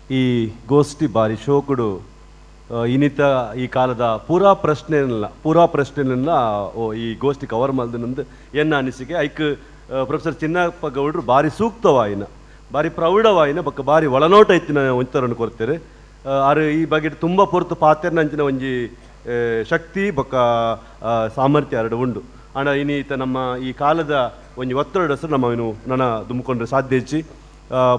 ಈ ಗೋಷ್ಠಿ ಬಾರಿ ಶೋಕುಡು ಇನಿತ ಈ ಕಾಲದ ಪೂರಾ ಪ್ರಶ್ನೆಲ್ಲ ಪೂರಾ ಪ್ರಶ್ನೆಗಳನ್ನ ಈ ಗೋಷ್ಠಿ ಕವರ್ ಮಲ್ದನಂದು ಎನ್ನ ಅನಿಸಿಕೆ. ಐಕ್ ಪ್ರೊಫೆಸರ್ ಚಿನ್ನಪ್ಪ ಗೌಡ್ರು ಬಾರಿ ಸೂಕ್ತವಾಯಿನ ಬಾರಿ ಪ್ರೌಢವಾಯಿನ ಬೊಕ್ಕ ಬಾರಿ ಒಳನೋಟ ಇತ್ತಿನ ಒಂಚರನ್ನು ಕೊರ್ತಾರೆ. ಆರು ಈ ಬಗ್ಗೆ ತುಂಬ ಪೊರ್ತು ಪಾತೆರ್ನಂಚಿನ ಒಂಜಿ ಶಕ್ತಿ ಬೊಕ್ಕ ಸಾಮರ್ಥ್ಯ ಎರಡು ಉಂಡು. ಆಂಡ ಇನ್ನೀತ ನಮ್ಮ ಈ ಕಾಲದ ಒಂಜಿ ಒತ್ತಡ ಹೆಸರು ನಮ್ಮ ಇನ್ನು ನನ ದುಮ್ಕೊಂಡ್ರೆ ಸಾಧ್ಯ ಇಜ್ಜಿ.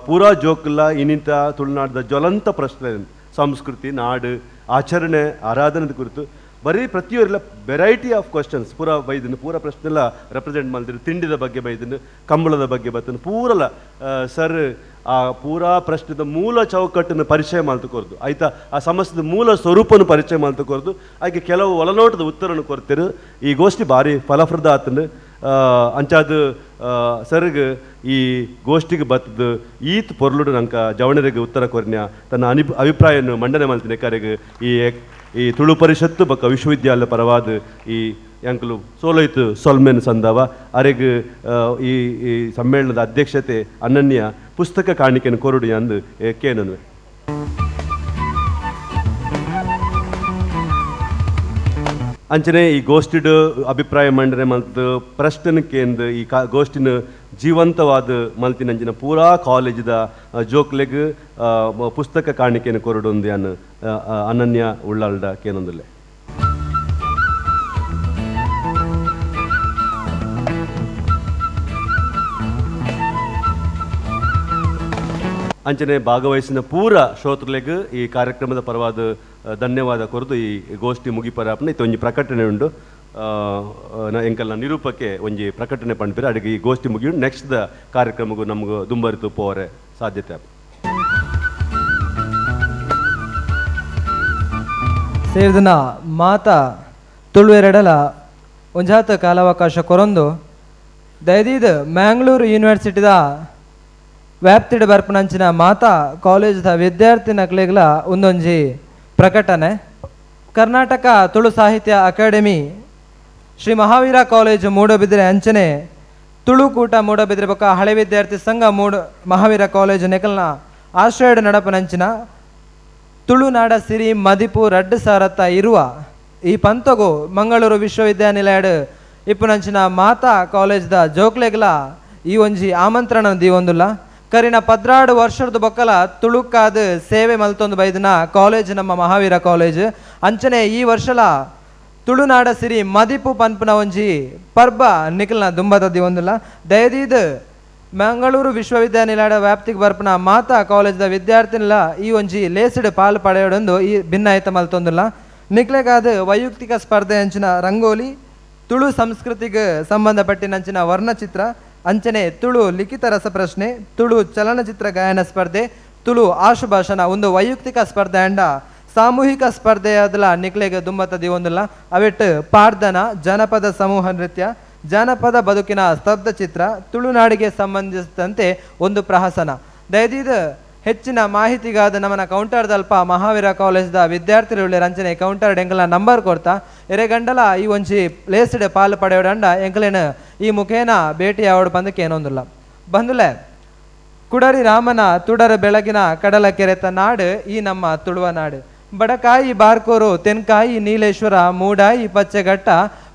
ಪೂರಾ ಜೋಕುಲ್ಲ ಇನ್ನಿತ ತುಳುನಾಡದ ಜ್ವಲಂತ ಪ್ರಶ್ನೆ ಸಂಸ್ಕೃತಿ ನಾಡು ಆಚರಣೆ ಆರಾಧನೆ ಕುರಿತು ಬರೀ ಪ್ರತಿಯೊರಿಲ್ಲ variety of questions ಪೂರಾ ಬೈದನು ಪೂರಾ ಪ್ರಶ್ನೆಲ್ಲ ರೆಪ್ರೆಸೆಂಟ್ ಮಾಡಿದ್ರು. ತಿಂಡಿದ ಬಗ್ಗೆ ಬೈದನು, ಕಂಬಳದ ಬಗ್ಗೆ ಬತ್ತನು, ಪೂರಲ ಸರ್ ಆ ಪೂರಾ ಪ್ರಶ್ನೆದ ಮೂಲ ಚೌಕಟ್ಟನ್ನು ಪರಿಚಯ ಕೊರ್ದು ಆಯ್ತಾ, ಆ ಸಮಸ್ಯೆದ ಮೂಲ ಸ್ವರೂಪನ್ನು ಪರಿಚಯ ಕೊರ್ದು ಹಾಗೆ ಕೆಲವು ಒಳನೋಟದ ಉತ್ತರವನ್ನು ಕೊರ್ತಿರು. ಈ ಗೋಷ್ಠಿ ಭಾರಿ ಫಲಪ್ರದ ಆತನು. ಅಂಚಾದ ಸರ್ಗ್ ಈ ಗೋಷ್ಠಿಗೆ ಬತ್ತದು ಈತ್ ಪೊರ್ಲುಡು ನಂಕ ಜವಣರಿಗೆ ಉತ್ತರ ಕೊರ್ನ್ಯ ತನ್ನ ಅಭಿಪ್ರಾಯವನ್ನು ಮಂಡನೆ ಮಾಡ್ತೀನಿ. ಕರೆಗೆ ಈ ಈ ತುಳು ಪರಿಷತ್ತು ಬೊಕ್ಕ ವಿಶ್ವವಿದ್ಯಾಲಯ ಪರವಾದ ಈ ಎಂಕಲು ಸೋಲೋಯ್ತು ಸೊಲ್ಮೆನ್ ಸಂದವ ಅರೆಗ್ ಈ ಈ ಸಮ್ಮೇಳನದ ಅಧ್ಯಕ್ಷತೆ ಅನನ್ಯ ಪುಸ್ತಕ ಕಾಣಿಕೆಯನ್ನು ಕೊರಡು ಅಂದು ಕೇನನ್ವೆ. ಅಂಚನೆ ಈ ಗೋಷ್ಠಿಡ್ ಅಭಿಪ್ರಾಯ ಮಂಡನೆ ಮಲ್ತು ಪ್ರಶ್ನೆ ಕೇಂದ್ರ ಈ ಗೋಷ್ಠಿನ ಜೀವಂತವಾದ ಮಲ್ತಿನಂಚಿನ ಪೂರಾ ಕಾಲೇಜಿದ ಜೋಕ್ಲೆಗ್ ಪುಸ್ತಕ ಕಾಣಿಕೆಯನ್ನು ಕೊರಡೊಂದು ಅನ್ ಅನನ್ಯ ಉಳ್ಳಾಲ್ಡ ಕೇನೊಂದುಲ್ಲೆ. ಅಂಚನೆ ಭಾಗವಹಿಸಿನ ಪೂರ ಶ್ರೋತೃಲೆಗ್ ಈ ಕಾರ್ಯಕ್ರಮದ ಪರವಾದ ಧನ್ಯವಾದ ಕೊರದು ಈ ಗೋಷ್ಠಿ ಮುಗಿಪರಾಪನ ಇತ್ತು ಒಂಜಿ ಪ್ರಕಟಣೆ ಉಂಡು. ಎಂಕಲ್ನ ನಿರೂಪಕ್ಕೆ ಒಂಜಿ ಪ್ರಕಟಣೆ ಪಂಡ್ಪಿರ ಅಡಿಗೆ ಈ ಗೋಷ್ಠಿ ಮುಗಿಯು ನೆಕ್ಸ್ಟ್ the ಕಾರ್ಯಕ್ರಮಕ್ಕೂ ನಮ್ಗೆ ದುಂಬರಿತು ಪೋರೆ ಸಾಧ್ಯತೆ. ಸೇರಿದನ ಮಾತಾ ತುಳುವೆರಡಲ ಒಂಜಾತ ಕಾಲಾವಕಾಶ ಕೊರೊಂದು ದಯದೀದ್ ಮ್ಯಾಂಗ್ಳೂರು ಯೂನಿವರ್ಸಿಟಿದ ವ್ಯಾಪ್ತಿಡ್ ಬರ್ಪನಂಚಿನ ಮಾತಾ ಕಾಲೇಜ್ದ ವಿದ್ಯಾರ್ಥಿ ನಕ್ಲೆಗ್ಲ ಒಂದೊಂಜಿ ಪ್ರಕಟಣೆ. ಕರ್ನಾಟಕ ತುಳು ಸಾಹಿತ್ಯ ಅಕಾಡೆಮಿ ಶ್ರೀ ಮಹಾವೀರ ಕಾಲೇಜು ಮೂಡಬಿದ್ರೆ ಅಂಚನೆ ತುಳುಕೂಟ ಮೂಡಬಿದ್ರೆ ಬೊಕ್ಕ ಹಳೆ ವಿದ್ಯಾರ್ಥಿ ಸಂಘ ಮಹಾವೀರ ಕಾಲೇಜು ನೆಕಲ್ನ ಆಶ್ರಯಡ್ ನಡಪನಂಚಿನ ತುಳುನಾಡ ಸಿರಿ ಮದಿಪು ರಡ್ಡು ಸಾರತ್ತ ಇರುವ ಈ ಪಂತಗು ಮಂಗಳೂರು ವಿಶ್ವವಿದ್ಯಾನಿಲಯಡ್ ಇಪ್ಪುನಂಚಿನ ಮಾತಾ ಕಾಲೇಜ್ದ ಜೋಕ್ಲೆಗ್ಲ ಈ ಒಂಜಿ ಆಮಂತ್ರಣ ದೀವೊಂದುಲ್ಲ. ಕರಿನ 12 ವರ್ಷದ ಬೊಕ್ಕಲ ತುಳುಕಾದ ಸೇವೆ ಮಲ್ತೊಂದು ಬೈದಿನ ಕಾಲೇಜ್ ನಮ್ಮ ಮಹಾವೀರ ಕಾಲೇಜ್ ಅಂಚನೆ ಈ ವರ್ಷಲ ತುಳುನಾಡ ಸಿರಿ ಮದಿಪು ಪನ್ಪುನ ಒಂಜಿ ಪರ್ಬ ನಿಖಲ್ನ ದುಂಬದ ದಿವೊಂದುಲ್ಲ. ದಯದೀದ್ ಮಂಗಳೂರು ವಿಶ್ವವಿದ್ಯಾನಿಲಯದ ವ್ಯಾಪ್ತಿಗೆ ಬರ್ಪುನ ಮಾತಾ ಕಾಲೇಜ್ದ ವಿದ್ಯಾರ್ಥಿನಿಲ ಈ ಒಂಜಿ ಲೇಸಿಡ್ ಪಾಲು ಪಡೆಯೊಡೊಂದು ಈ ಭಿನ್ನಾಯಿತ ಮಲ್ತೊಂದುಲ್ಲ. ನಿಕ್ಲೆಗಾದ ವೈಯಕ್ತಿಕ ಸ್ಪರ್ಧೆ ಅಂಚಿನ ರಂಗೋಲಿ, ತುಳು ಸಂಸ್ಕೃತಿಗೆ ಸಂಬಂಧಪಟ್ಟಿನಂಚಿನ ವರ್ಣಚಿತ್ರ ಅಂಚನೆ ತುಳು ಲಿಖಿತ ರಸಪ್ರಶ್ನೆ, ತುಳು ಚಲನಚಿತ್ರ ಗಾಯನ ಸ್ಪರ್ಧೆ, ತುಳು ಆಶುಭಾಷಣ ಒಂದು ವೈಯಕ್ತಿಕ ಸ್ಪರ್ಧೆ ಅಂಡ ಸಾಮೂಹಿಕ ಸ್ಪರ್ಧೆಯಾದಲ ನಿಕ್ಲೆಗೆ ದುಂಬತ್ತ ದಿವೊಂದುಲ್ಲ. ಅವೆಟ್ಟು ಪಾಡ್ದನ, ಜನಪದ ಸಮೂಹ ನೃತ್ಯ, ಜಾನಪದ ಬದುಕಿನ ಸ್ತಬ್ಧ ಚಿತ್ರ, ತುಳುನಾಡಿಗೆ ಸಂಬಂಧಿಸಿದಂತೆ ಒಂದು ಪ್ರಹಸನ. ದಯದೀದ ಹೆಚ್ಚಿನ ಮಾಹಿತಿಗಾದ ನಮ್ಮನ ಕೌಂಟರ್ದಲ್ಪ ಮಹಾವೀರ ಕಾಲೇಜ್ದ ವಿದ್ಯಾರ್ಥಿಗಳು ರಂಚನೆ ಕೌಂಟರ್ ಎಂಕಲ್ನ ನಂಬರ್ ಕೊಡ್ತಾ ಎರೆಗಂಡಲ ಈ ಒಂಜಿ ಲೇಸ್ಡ್ ಪಾಲು ಪಡೆಯೋಡಂಡ ಎಂಕಲೇನು ಈ ಮುಖೇನ ಭೇಟಿ ಆವಡು ಬಂದಕ್ಕೆ ಏನೊಂದಿಲ್ಲ. ಬಂದುಲೆ ಕುಡರಿ ರಾಮನ ತುಡರ ಬೆಳಗಿನ ಕಡಲ ಕೆರೆತ ನಾಡು ಈ ನಮ್ಮ ತುಳುವ ನಾಡು. ಬಡಕಾಯಿ ಬಾರ್ಕೋರು, ತೆನ್ಕಾಯಿ ನೀಲೇಶ್ವರ, ಮೂಡಾಯಿ ಪಚ್ಚೆಘಟ್ಟ,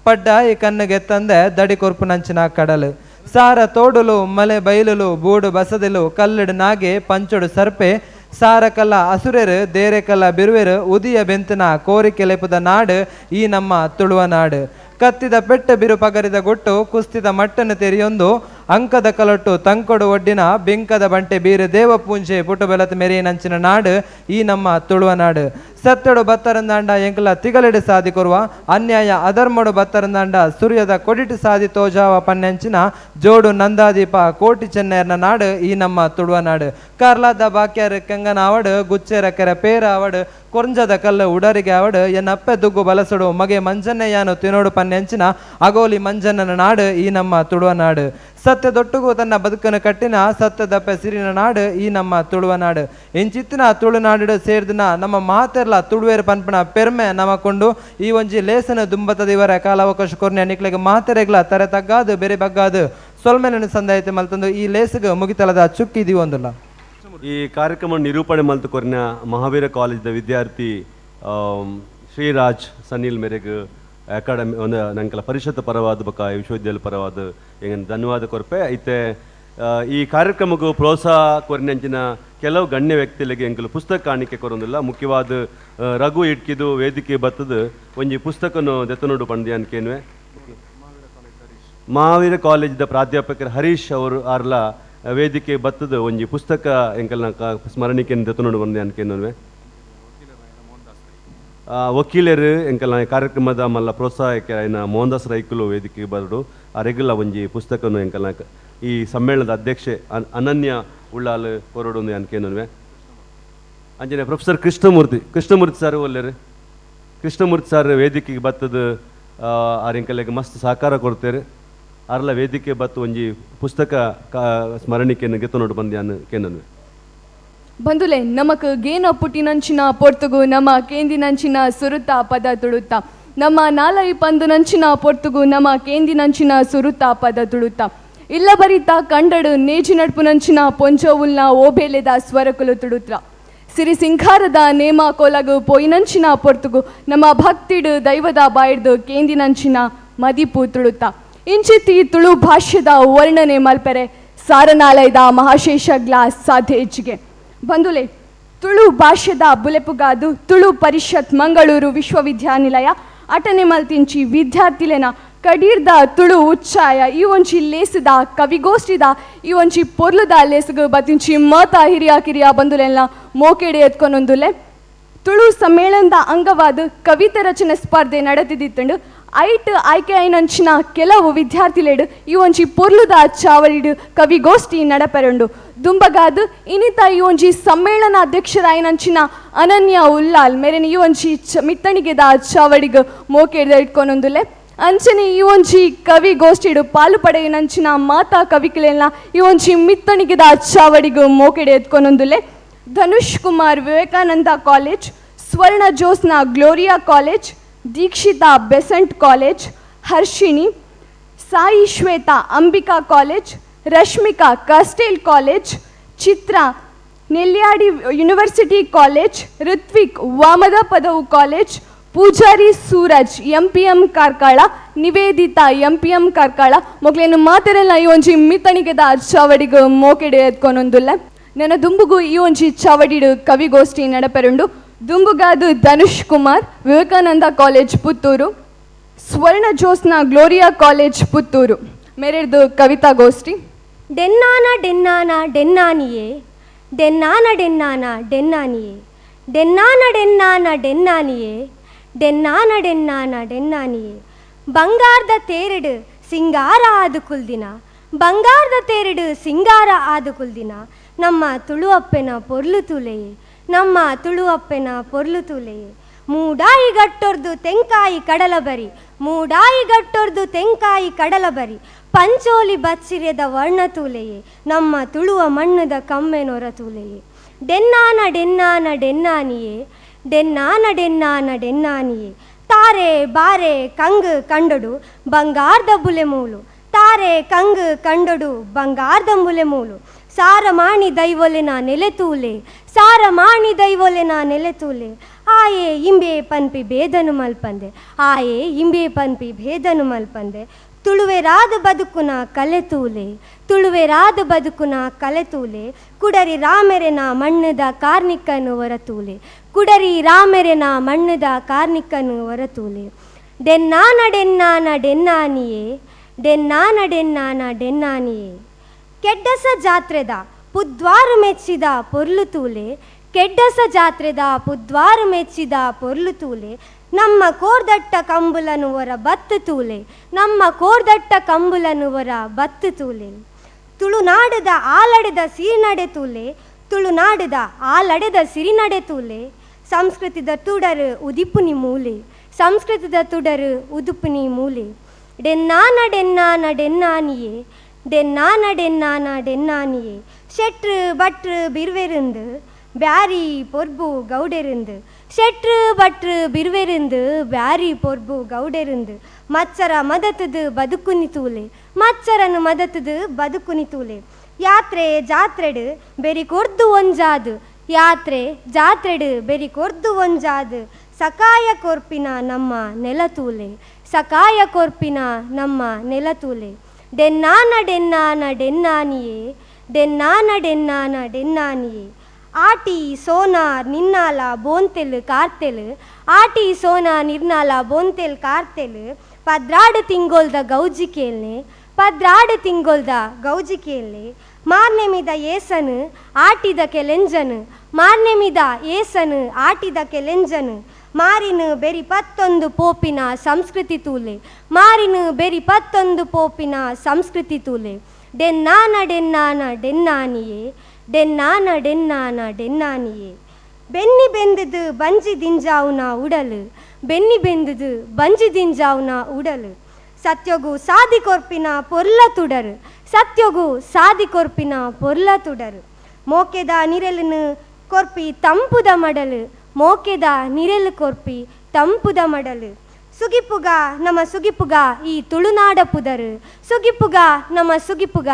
ಪಡ್ಡಾಯಿ ಕಣ್ಣುಗೆತ್ತಂದೆ ದಡಿ ಕೊರ್ಪುನಂಚಿನ ಕಡಲು. ಸಾರ ತೋಡುಲು ಮಲೆ ಬೈಲುಲು ಬೂಡು ಬಸದಿಲು ಕಲ್ಲಡು ನಾಗೆ ಪಂಚೊಡು ಸರ್ಪೆ, ಸಾರಕಲ್ಲ ಅಸುರೆರು ದೇರೆಕಲ್ಲ ಬಿರುವೆರು ಉದಿಯ ಬೆಂತನ ಕೋರಿಕೆ ಲೆಪುದ ನಾಡು ಈ ನಮ್ಮ ತುಳುವ ನಾಡು. ಕತ್ತಿದ ಪೆಟ್ಟ ಬಿರು ಪಗರಿದ ಗುಟ್ಟು ಕುಸ್ತಿದ ಮಟ್ಟನ್ನು ತೆರೆಯೊಂದು ಅಂಕದ ಕಲೊಟ್ಟು ತಂಕೊಡು ಒಡ್ಡಿನ ಬಿಂಕದ ಬಂಟೆ ಬೀರು ದೇವ ಪೂಂಜೆ ಪುಟು ಬೆಲತ ಮೆರಿಯನಂಚಿನ ನಾಡು ಈ ನಮ್ಮ ತುಳುವ ನಾಡು. ಸತ್ತಡು ಬತ್ತರಂದಾಂಡ ಎಂಕಲ ತಿಗಲೆಡು ಸಾದಿ ಕೊರುವ ಅನ್ಯಾಯ ಅಧರ್ಮಡು ಬತ್ತರಂದಾಂಡ ಸೂರ್ಯದ ಕೊಡಿಟು ಸಾದಿ ತೋಜಾವ ಪನ್ನಂಚಿನ ಜೋಡು ನಂದಾದೀಪ ಕೋಟಿ ಚೆನ್ನೆಯರ್ನ ನಾಡು ಈ ನಮ್ಮ ತುಳುವ ನಾಡು. ಕಾರ್ಲಾದ ಬಾಕ್ಯಾರು ಕಂಗನಾವಡು ಗುಚ್ಚೆರ ಕೆರೆ ಪೇರಾವಡು ಕೊರ್ಂಜದ ಕಲ್ಲು ಉಡರಿಗೆ ಆವಡು ಎನ್ನಪ್ಪೆ ದುಗ್ಗು ಬಲಸಡು ಮಗೆ ಮಂಜನ್ನಯ್ಯನು ತಿನೋಡು ಪನ್ನೆಂಚಿನ ಅಗೋಲಿ ಮಂಜನ್ನನ ನಾಡು ಈ ನಮ್ಮ ತುಳುವ ನಾಡು. ಸತ್ಯದೊಟ್ಟುಗೂ ತನ್ನ ಬದುಕನ್ನು ಕಟ್ಟಿನ ಸತ್ಯದಪ್ಪೆ ಸಿರಿನ ನಾಡು ಈ ನಮ್ಮ ತುಳುವ ನಾಡು. ಇಂಚಿತ್ತಿನ ತುಳುನಾಡು ಸೇರ್ದಿನ ನಮ್ಮ ಮಾತೆರ್ಲ ತುಳುವೇರು ಪನ್ಪನ ಪೆರ್ಮೆ ನಮಕೊಂಡು ಈ ಒಂಜಿ ಲೇಸನ ದುಂಬತದಿವರ ಕಾಲಾವಕಾಶ ಕೊರ್ನೆ ನಿಕ್ಲೆಗ್ ಮಾತೆರೆಗ್ಲ ತರೆ ತಗ್ಗಾದು ಬೇರೆ ಬಗ್ಗಾದು ಸೊಲ್ಮೆನನ್ನು ಸಂದಾಯತೆ ಮಲ್ತಂದು ಈ ಲೇಸಗ್ ಮುಗಿತಲದ ಚುಕ್ಕಿ ದಿವೊಂದುಲ್ಲ. ಈ ಕಾರ್ಯಕ್ರಮ ನಿರೂಪಣೆ ಮಲ್ತು ಕೊರಿನ ಮಹಾವೀರ ಕಾಲೇಜ್ದ ವಿದ್ಯಾರ್ಥಿ ಶ್ರೀರಾಜ್ ಸನಿಲ್ ಮೇರೆಗ್ ಅಕಾಡೆಮಿ ಒಂದು ನಂಕಲ ಪರಿಷತ್ ಪರವಾದ ಬೊಕ ವಿಶ್ವವಿದ್ಯಾಲಯ ಪರವಾದ ಎಂಗನ್ ಧನ್ಯವಾದ ಕೊರ್ಪೆ. ಇತ್ತೆ ಈ ಕಾರ್ಯಕ್ರಮಕ್ಕೂ ಪ್ರೋತ್ಸಾಹ ಕೊರಿನಂಚಿನ ಕೆಲವು ಗಣ್ಯ ವ್ಯಕ್ತಿಗಳಿಗೆ ಎಂಕಲು ಪುಸ್ತಕ ಕಾಣಿಕೆ ಕೊರೊಂದಿಲ್ಲ. ಮುಖ್ಯವಾದ ರಘು ಇಟ್ಕಿದು ವೇದಿಕೆ ಬತ್ತದು ಒಂಜಿ ಪುಸ್ತಕನು ದೆತ್ತನೋಡು ಪಂಡಿ ಅನ್ಕೇನ್ವೆ. ಮಹಾವೀರ ಕಾಲೇಜ್ದ ಪ್ರಾಧ್ಯಾಪಕರು ಹರೀಶ್ ಅವರು ಆರ್ಲ ವೇದಿಕೆ ಬತ್ತದು ಒಂಜಿ ಪುಸ್ತಕ ಎಂಕಲ್ನ ಸ್ಮರಣಿಕೆಯನ್ನು ದೆತ್ತನೋಡು ಬಂದೆ ಅನ್ಕೇನ್ವೆ. ವಕೀಲರು ಎಂಕಲ್ನ ಕಾರ್ಯಕ್ರಮದ ಮಲ್ಲ ಪ್ರೋತ್ಸಾಹಕ್ಕೆ ಆಯ್ನ ಮೋಹನ್ದಾಸ್ ರೈಕುಲು ವೇದಿಕೆ ಬರಡು ಆ ರೆಗ್ಯುಲ ಒಂಜಿ ಪುಸ್ತಕನು ಎಂಕಲ್ನ ಈ ಸಮ್ಮೇಳನದ ಅಧ್ಯಕ್ಷೆ ಅನನ್ಯ ಉಳ್ಳಾಲ್ ಕೊರಡು ಅನ್ಕೇನ್ವೆ. ಅಂಜನೆ ಪ್ರೊಫೆಸರ್ ಕೃಷ್ಣಮೂರ್ತಿ, ಕೃಷ್ಣಮೂರ್ತಿ ಸರ್ ಒಲ್ಲೆರು, ಕೃಷ್ಣಮೂರ್ತಿ ಸರ್ ವೇದಿಕೆಗೆ ಬತ್ತದು ಆರ್ ಎಂಕಲೆಗ್ ಮಸ್ತ್ ಸಹಕಾರ ಕೊಡ್ತೇರು. ಆರ್ಲ ವೇದಿಕೆ ಬತ್ತು ಒಂಜಿ ಪುಸ್ತಕ ಸ್ಮರಣಿಕೆಯನ್ನು ಗೆತ್ತನೋಡು ಬಂದಿ ಅನ್ಕೇನನ್ವೆ. ಬಂಧುಲೆ ನಮಕ್ ಗೇನ ಪುಟಿನಂಚಿನ ಪೊರ್ತುಗು ನಮ್ಮ ಕೇಂದಿನಂಚಿನ ಸುರುತ ಪದ ತುಳುತ್ತ, ನಮ್ಮ ನಾಲೈ ಪಂದುನಂಚಿನ ಪೊರ್ತುಗು ನಮ್ಮ ಕೇಂದಿನಂಚಿನ ಸುರುತ ಪದ ತುಳುತ್ತ, ಇಲ್ಲ ಬರಿತ ಕಂಡಡು ನೇಜಿ ನಡ್ಪುನಂಚಿನ ಪೊಂಚೋವುಲ್ನ ಓಬೇಲೆದ ಸ್ವರಕುಲು ತುಳುತ್ರ, ಸಿರಿ ಸಿಂಖಾರದ ನೇಮ ಕೊಲಗು ಪೊಯ್ನಂಚಿನ ಪೊರ್ತುಗು ನಮ್ಮ ಭಕ್ತಿಡು ದೈವದ ಬಾಯ್ದು ಕೇಂದಿನಂಚಿನ ಮದಿಪು ತುಳುತ್ತ. ಇಂಚಿತಿ ತುಳು ಭಾಷ್ಯದ ವರ್ಣನೆ ಮಲ್ಪೆರೆ ಸಾರನಾಲಯದ ಮಹಾಶೇಷ ಗ್ಲಾಸ್ ಸಾಧ್ಯ ಹೆಚ್ಚಿಗೆ. ಬಂಧುಲೆ ತುಳು ಭಾಷೆದ ಬುಲೆಪುಗಾದು ತುಳು ಪರಿಷತ್ ಮಂಗಳೂರು ವಿಶ್ವವಿದ್ಯಾನಿಲಯ ಅಟನೆ ಮಲ್ತಿಂಚಿ ವಿದ್ಯಾರ್ಥಿಲೆನ ಕಡೀರ್ದ ತುಳು ಉಚ್ಚಾಯ ಈ ಒಂಜಿ ಲೇಸುದ ಕವಿಗೋಷ್ಠಿದ ಈ ಒಂಜಿ ಪೊರ್ಲುದ ಲೇಸುಗು ಬತ್ತಿಂಚಿ ಮತ ಹಿರಿಯ ಕಿರಿಯ ಬಂಧುಲೆಲ್ಲ ಮೋಕೆಡೆ ಎತ್ಕೊನೊಂದುಲೆ. ತುಳು ಸಮ್ಮೇಳನದ ಅಂಗವಾದ ಕವಿತೆ ರಚನೆ ಸ್ಪರ್ಧೆ ನಡೆದಿದ್ದಿತ್ತಂಡು ಐಟ್ ಆಯ್ಕೆ ಐನಂಚಿನ ಕೆಲವು ವಿದ್ಯಾರ್ಥಿಲೇಡು ಈ ಒಂಜಿ ಪೊರ್ಲುದ ಚಾವಳಿಡು ಕವಿಗೋಷ್ಠಿ ನಡಪೆರುಂಡು. ದುಂಬಗಾದು ಇನಿತ ಈ ಒಂಜಿ ಸಮ್ಮೇಳನ ಅಧ್ಯಕ್ಷರಾಯಿನಂಚಿನ ಅನನ್ಯ ಉಲ್ಲಾಲ್ ಮೇರೆನ ಈ ಒಂಜಿ ಮಿತ್ತಣಿಗೆದ ಚಾವಳಿಗ್ ಮೋಕೆಡ್ದ ಇಟ್ಕೊನೊಂದುಲೆ. ಅಂಚನೆ ಈ ಒಂಜಿ ಕವಿಗೋಷ್ಠಿಡು ಪಾಲು ಪಡೆಯಿನಂಚಿನ ಮಾತಾ ಕವಿಕಲೆಲ್ಲ ಈ ಒಂಜಿ ಮಿತ್ತಣಿಗೆದ ಚಾವಡಿಗು ಮೋಕೆಡೆ ಎತ್ಕೊನೊಂದುಲೆ. Dhanush Kumar Vivekananda college, Swarna Jyotsna Gloria college, Dikshita Besant college, Harshini Sai Shweta Ambika college, Rashmika Castel college, Chitra Nelyadi university college, Rithvik Vamada Padavu college, Poojari Suraj M P M Karkala, Nivedita M P M Karkala ಮೊಕ್ಲೇನು ಮಾತೆರೆಲ್ಲ ಈ ಒಂಜಿ ಮಿತ್ತಣಿಗೆದ ಚಾವಡಿಗು ಮೋಕೆಡೆ ಎತ್ಕೊನೊಂದುಲ್ಲ. ನನ್ನ ದುಂಬುಗು ಈ ಒಂಜಿ ಚಾವಡಿಡು ಕವಿಗೋಷ್ಠಿ ನಡಪೆರುಂಡು. ದುಂಬುಗಾದು Dhanush Kumar Vivekananda college Puttur, Swarna Jyotsna Gloria college Puttur ಮೇರೆಡ್ದು ಕವಿತಾಗೋಷ್ಠಿ. ಡೆನ್ನಾನ ಡೆನ್ನಾನ ಡೆನ್ನಾನಿಯೇ, ಡೆನ್ನಾನ ಡೆನ್ನಾನ ಡೆನ್ನಾನಿಯೇ, ಡೆನ್ನಾನ ಡೆನ್ನಾನ ಡೆನ್ನಾನಿಯೇ, ಡೆನ್ನಾನ ಡೆನ್ನಾನ ಡೆನ್ನಾನಿಯೇ. ಬಂಗಾರದ ತೇರಿಡು ಸಿಂಗಾರ ಆದು ಕುಲ್ದಿನ, ಬಂಗಾರದ ತೇರಿಡು ಸಿಂಗಾರ ಆದು ಕುಲ್ದಿನ, ನಮ್ಮ ತುಳುವಪ್ಪೆನ ಪೊರ್ಲು ತುಲೆಯೇ, ನಮ್ಮ ತುಳುವಪ್ಪೆನ ಪೊರ್ಲು ತುಲೆಯೇ. ಮೂಡಾಯಿ ಗಟ್ಟೊರ್ದು ತೆಂಕಾಯಿ ಕಡಲ ಬರಿ, ಮೂಡಾಯಿ ಗಟ್ಟೊರ್ದು ತೆಂಕಾಯಿ ಕಡಲ ಬರಿ, ಪಂಚೋಲಿ ಬಚ್ಚಿರೆದ ವರ್ಣ ತೂಲೆಯೇ, ನಮ್ಮ ತುಳುವ ಮಣ್ಣದ ಕಮ್ಮೆನೊರ ತೂಲೆಯೇ. ಡೆನ್ನಾನ ಡೆನ್ನಾನ ಡೆನ್ನಾನಿಯೇ, ಡೆನ್ನಾನ ಡೆನ್ನಾನ ಡೆನ್ನಾನಿಯೇ. ತಾರೆ ಬಾರೆ ಕಂಗು ಕಂಡೊಡು ಬಂಗಾರದ ಬುಲೆ ಮೂಲು, ತಾರೆ ಕಂಗು ಕಂಡೊಡು ಬಂಗಾರದ ಬುಲೆ ಮೂಲು, ಸಾರಮಾಣಿ ದೈವೊಲೆನ ನೆಲೆತೂಲೆ, ಸಾರಮಾಣಿ ದೈವೊಲೆನ ನೆಲೆತೂಲೆ. ಆಯೆ ಇಂಬೆ ಪನ್ಪಿ ಭೇದನು ಮಲ್ಪಂದೆ, ಆಯೆ ಇಂಬೆ ಪನ್ಪಿ ಭೇದನು ಮಲ್ಪಂದೆ, ತುಳುವೆರಾದ ಬದುಕುನ ಕಲೆತೂಲೆ, ತುಳುವೆರಾದ ಬದುಕುನ ಕಲೆತೂಲೆ. ಕುಡರಿ ರಾಮೆರೆನ ಮಣ್ಣದ ಕಾರ್ನಿಕ್ಕನು ಹೊರತೂಲೆ, ಕುಡರಿ ರಾಮೆರೆನ ಮಣ್ಣದ ಕಾರ್ನಿಕ್ಕನು ಹೊರತೂಲೆ. ಡೆನ್ನಾನ ಡೆನ್ನಾನ ಡೆನ್ನಾನಿಯೇ, ಡೆನ್ನಾನ ಡೆನ್ನಾನ ಡೆನ್ನಾನಿಯೇ. ಕೆಡ್ಡಸ ಜಾತ್ರೆದ ಪುದ್ವಾರು ಮೆಚ್ಚಿದ ಪೊರ್ಲು ತೂಲೆ, ಕೆಡ್ಡಸ ಜಾತ್ರೆದ ಪುದ್ವಾರು ಮೆಚ್ಚಿದ ಪೊರ್ಲು ತೂಲೆ, ನಮ್ಮ ಕೋರ್ದಟ್ಟ ಕಂಬುಲನು ಹೊರ ಬತ್ತು ತೂಲೆ, ನಮ್ಮ ಕೋರ್ದಟ್ಟ ಕಂಬುಲನು ಹೊರ ಬತ್ತು ತೂಲೆ. ತುಳುನಾಡದ ಆಲಡೆದ ಸಿರಿನಡೆ ತೂಲೆ, ತುಳುನಾಡದ ಆಲಡೆದ ಸಿರಿನಡೆ ತೂಲೆ, ಸಂಸ್ಕೃತಿದ ತುಡರು ಉದಿಪುನಿ ಮೂಲೆ, ಸಂಸ್ಕೃತಿದ ತುಡರು ಉದುಪುನಿ ಮೂಲೆ. ಡೆನ್ನಾನ ಡೆನ್ನಾನ ಡೆನ್ನಾನಿಯೇ, ಡೆನ್ನಾನ ಡೆನ್ನಾನ ಡೆನ್ನಾನಿಯೇ. ಶೆಟ್ರು ಭಟ್ರು ಬಿರ್ವೆருந்து ಬ್ಯಾರಿ ಪೊರ್ಬು ಗೌಡೆருந்து, ಶೆಟ್ರು ಭಟ್ರು ಬಿರ್ವೆருந்து ಬ್ಯಾರಿ ಪೊರ್ಬು ಗೌಡೆருந்து, ಮಚ್ಚರ ಮದತದು ಬದುಕುನಿ ತೂಲೆ, ಮಚ್ಚರನು ಮದತದು ಬದುಕುನಿ ತೂಲೆ. ಯಾತ್ರೆ ಜಾತ್ರೆಡು ಬೆರಿ ಕೊರ್ದು ಒಂಜಾದು, ಯಾತ್ರೆ ಜಾತ್ರೆಡು ಬೆರಿ ಕೊರ್ದು ಒಂಜಾದು ಸಕಾಯ ಕೊರ್ಪಿನ ನಮ್ಮ ನೆಲತೂಲೆ, ಸಕಾಯ ಕೊರ್ಪಿನ ನಮ್ಮ ನೆಲತೂಲೆ. ಡೆನ್ನಾನ ಡೆನ್ನಾನ ಡೆನ್ನಾನಿಯೇ, ಡೆನ್ನಾನ ಡೆನ್ನಾನ ಡೆನ್ನಾನಿಯೇ. ಆಟಿ ಸೋನಾರ್ ನಿನ್ನಾಲ ಬೋಂತೆಲ್ ಕಾರ್ತೆಲ್, ಆಟಿ ಸೋನಾ ನಿರ್ನಾಲ ಬೋಂತೆಲ್ ಕಾರ್ತೆಲ್, ಪದ್ರಾಡು ತಿಂಗೊಲ್ದ ಗೌಜಿ ಕೇಳ್ನೆ, ಪದ್ರಾಡು ತಿಂಗೊಲ್ದ ಗೌಜಿ ಕೇಳ್ನೆ. ಮಾರ್ನೆಮಿದ ಏಸನು ಆಟಿದ ಕೆಲೆಂಜನು, ಮಾರ್ನೆಮಿದ ಏಸನು ಆಟಿದ ಕೆಲೆಂಜನು, ಮಾರಿನು ಬೆರಿ ಪತ್ತೊಂದು ಪೋಪಿನ ಸಂಸ್ಕೃತಿ ತೂಲೆ, ಮಾರಿನು ಬೆರಿ ಪತ್ತೊಂದು ಪೋಪಿನ ಸಂಸ್ಕೃತಿ ತೂಲೆ. ಡೆನ್ನಾನ ಡೆನ್ನಾನ ಡೆನ್ನಾನಿಯೇ, ಡೆನ್ನಾನ ಡೆನ್ನಾನ ಡೆನ್ನಾನಿಯೇ. ಬೆನ್ನಿ ಬೆಂದದು ಬಂಜಿ ದಿಂಜಾವುನ ಉಡಲು, ಬೆನ್ನಿ ಬೆಂದದು ಬಂಜಿ ದಿಂಜಾವುನ ಉಡಲು, ಸತ್ಯಗು ಸಾದಿ ಕೊರ್ಪಿನ ಪೊರ್ಲ ತುಡರು, ಸತ್ಯಗು ಸಾದಿ ಕೊರ್ಪಿನ ಪೊರ್ಲ ತುಡರು. ಮೋಕೆದ ನಿರೆಲನು ಕೊರ್ಪಿ ತಂಪುದ ಮಡಲು, ಮೋಕೆದ ನಿರೆಲು ಕೊರ್ಪಿ ತಂಪುದ ಮಡಲು. ಸುಗಿಪುಗ ನಮ್ಮ ಸುಗಿಪುಗ ಈ ತುಳುನಾಡ ಪುದರು, ಸುಗಿಪುಗ ನಮ್ಮ ಸುಗಿಪುಗ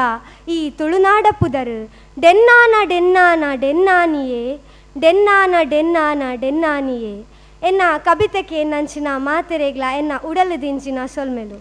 ಈ ತುಳುನಾಡ ಪುದರು. ಡೆನ್ನಾನ ಡೆನ್ನಾನ ಡೆನ್ನಾನಿಯೇ, ಡೆನ್ನಾನ ಡೆನ್ನಾನ ಡೆನ್ನಾನಿಯೇ. ಎನ್ನ ಕವಿತೆಗೆ ನಂಚಿನ ಮಾತೆರೆಗ್ಲ ಎನ್ನ ಉಡಲು ದಿಂಚಿನ ಸೊಲ್ಮೆಲು.